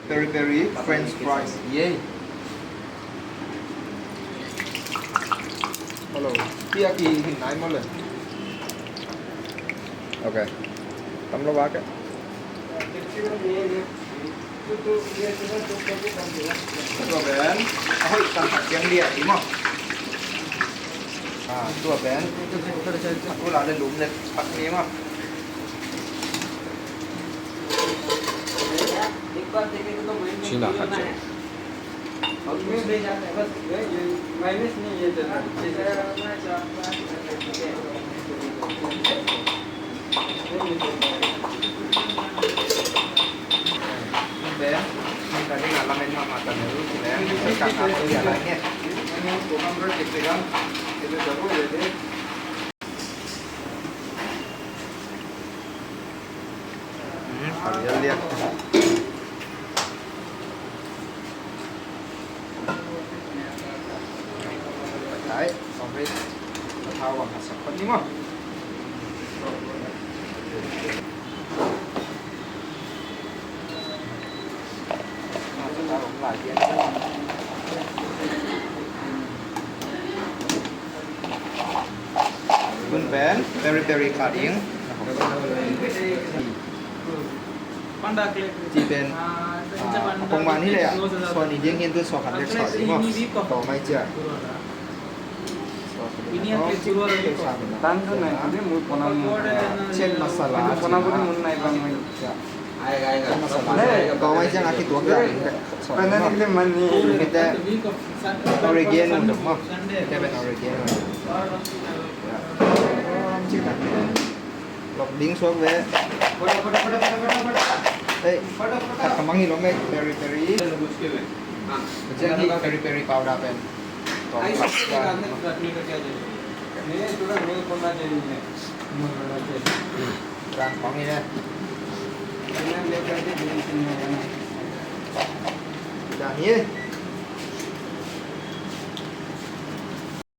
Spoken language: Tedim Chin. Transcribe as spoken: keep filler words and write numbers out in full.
Peri peri French fries. Yay. Hello. Pia ki hin nai mo le. Okay. Tam lo ba ke. Tua ben a hoih tangtak ciang liah i maw? Tua ben a tu la le lum le pak ni maw? Cina khat ciang. Tun pen peri peri kha ding. Ci pen a pongman hi le a suan i ding hin tu suak khat le suak ding maw? Tawh mai cia. Tanto na hindi mo ko na mo. Chicken masala. Ko na mo mo na ibang mo. Chicken masala. Tawh mai cia a kituak dan. Pwede na hindi man ni. Kite oregano maw? Kite pen oregano. Lok ding suak ve. Hei, khat ka mang hi lo mei, peri peri. Ciang hi peri peri powder pen. Dan kong hi le. Dan hi.